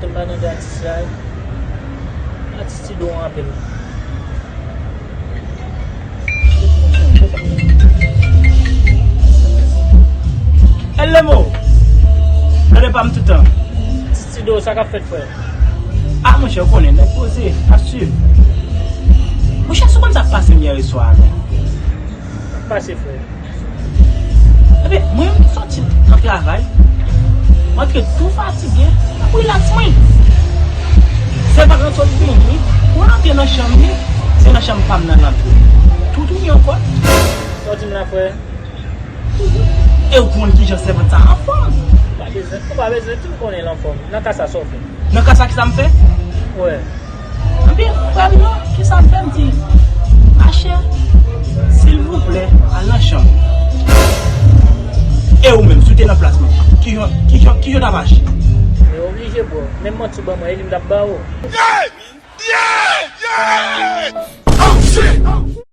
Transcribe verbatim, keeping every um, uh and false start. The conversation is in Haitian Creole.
Anpil pa nan de atis la. Atis Tido an anpil. Elemo! Gade pa m toutan. Atis Tido, sa k ap fèt, frè? Ah, monchè, ou konnen, nèg poze, ap swiv. Monchè, si w konn sa k pase m yè swa a, men. Sa k pase, frè? Ebyen, mwen menm ki soti nan travay, m antre tou fatige, m ap rilaks mwen. Sèvant lan sot vini, pou l antre nan chanm li, se nan chanm pa m nan l antre. Toutouni ankò. Sa w di m la, frè? E ou konn kijan sèvant sa anfòm? Ou pa bezwen, ou pa bezwen di m konnen l anfòm. Nan ka sa, sa w fè? Nan ka sa, kisa m fè? Wè. Anpil frè m yo, kisa m fè m di, machè, silvouplè, al nan chanm. E ou menm, si w te nan plas mwen, kijan, kijan, kijan w t ap aji? Men oblije, bro. Menm manti w ban mwen, e li m t ap ba ou.